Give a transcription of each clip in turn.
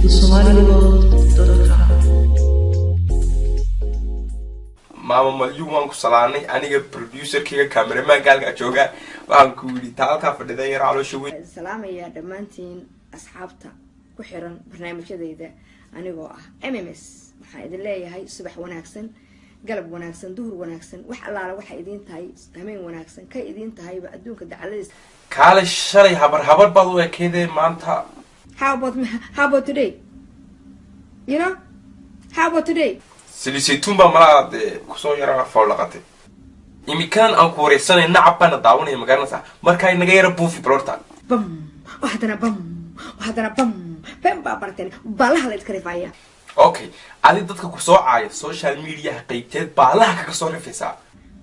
Somaliworld.com. Maama Malyuun, waan ku salaanay. Aniga producerkayga, cameramanka halkaa jooga, waxaan ku yidhi taa halkaa fadhida yar caloosha weyn. Salaamayaa dhammaantiin asxaabta ku xiran barnaamijyadayda. Anigoo ah MMS, waxaan idin leeyahay subax wanaagsan, galab wanaagsan, duhur wanaagsan, wax allaala waxay idiin tahay, hameen wanaagsan ka idiin tahayba adduunka dacaladiis. Kaale, shalay habar habar baad u ekeydee maanta. How about me? How about today? You know, how about today? Saliid saytuun baa malaa dee kusoo yara fawlaqatay. Imikaan aan ku wareysanay, nacab baana daawanaya, magaranaysaa? Markaa naga yara buufi balorta. Bam oo haddana bam oo haddana bam, bam baa barteen, baalaha la iska rifaaya. Okay, adi dadka kusoo caaya social mediaha qaybteed baalaha kaga soo rifaysaa?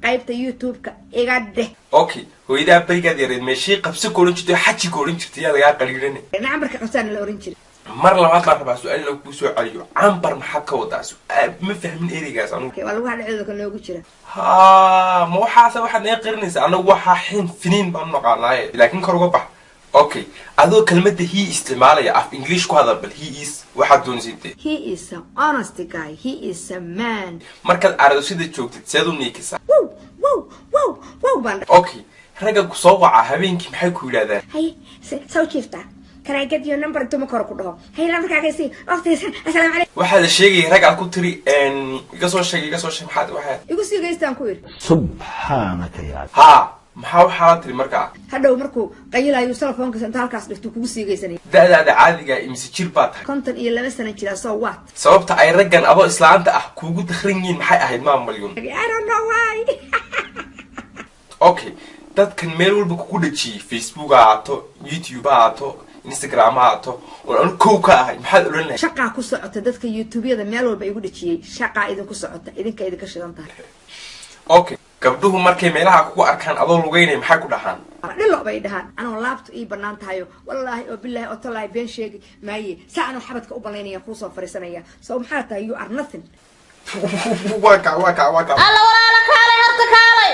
Qaybta YouTube-ka iga dheh. Okay, hooyadaa berigaad yareed meeshii qabsi ka odhan jirtay, xaji ka odhan jirtay, yaa lagaa qaliilana? Nacambarka qabsaana la oran jiray. Mar labaad baan rabaa su-aal in kuu soo celiyo. Cambar maxaad ka wadaa? Su-aal ma fahmin ereygaas anugu. Waa lagu hadhacdooda kan loogu jira. Ha, ma waxaase waxaad naga qarinaysaa? Anagu waxaa xin finiin baan naqaanaaye, laakiin kor uga bax. Okay, adoo kelmadda "he" isticmaalaya, af English ku hadal bal. "He is" waxaad doonaysid dee. He is a honest guy, he is a man. Markaad aroosyada joogtid, seed u niikisaa? Wow wow wow wow baan. Okay, ragga ku soo wacaa habeenkii maxay ku yidhahdaan? Hay, soo jiifta, "Can I get your number?" Intuu marka hore ku dhaho, "Hay, lambarkaaga sii waqtigiisa, assalaamu calaykum." Waxaa la sheegaya rag aad ku tiri "Iga soo sheeg, iga soo sheeg." Maxaad waxaad Igu sii geystaan ku yidhi. Subxaanaka yaa Haa, maxaa waxaa la tiri markaa? Hadhow markuu qayilayo, telefoonkiisa inta halkaas dhigto kugu sii geysanaya. Da-daada caadiga imise jir baa tahay? 52 sano jira, so what? Sababta ay raggan adoo islaanta ah kuugu dakhran yihiin maxay ahayd, Maama Malyuun? I don't know why. Okay, dadkan meel walba kugu dhajiyey, Facebook ha ahaato, YouTube ha ahaato, Instagram ha ahaato, oon anu kow ka ahay, maxaad odhan lahay? Shaqaa ku socota dadka YouTubeyada meel walba igu dhajiyey. Shaqaa idinku socota, idinka idinka shidan tahay. Okay, gabdhuhu markay meelaha kugu arkaan adoo lugeynaya, maxay ku dhahaan? Dhilo bay dhahaan. Anoo laabtu ii banaan tahayo, wallaahi oo bilaahi oo tallaahi, been sheegi maaye, saa anoo xabadka u banaynaya kuusoo fariisanaya. So maxaa tahay? You are nothing. Waa ka, waa ka, waa ka. Alla walaala, kaalay horta, kaalay.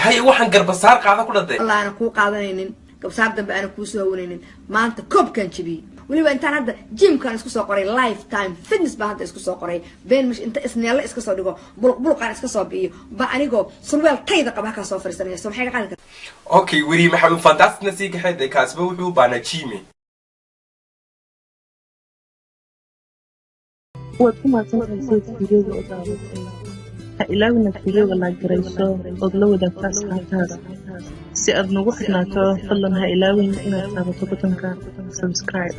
Hay, waxaan garbasaar qaada ku dhantay. Wallah aanan kuu qaadanaynin gabsaar dambe, aanan kuusoo hawanaynin. Maanta koobkaan jebiyey. Weliba intaan hadda gymkaan isku soo qoray, Lifetime Fitness baa hadda isku soo qoray. Been mish, inta isneelle iska soo dhigo, buluq buluqaan iska soo bi'iyo ba, anigoo surweel tayda qaba halkaa soo fariisanaya. So maxay ka qaadi kartaa? Okay, weri Maxamed Fantasticna sii kaxay dee, kaasba wuxuu u baanaa gym. Waad ku mahadsantahay sida fiidiyowga u daabatay. Ha ilaawin inaad fiidiyowga like garayso ood la wadaagto asxaabtaada. Si aad nagu xidhnaato, fadlan ha ilaawin inaad taabato butonka subscribe.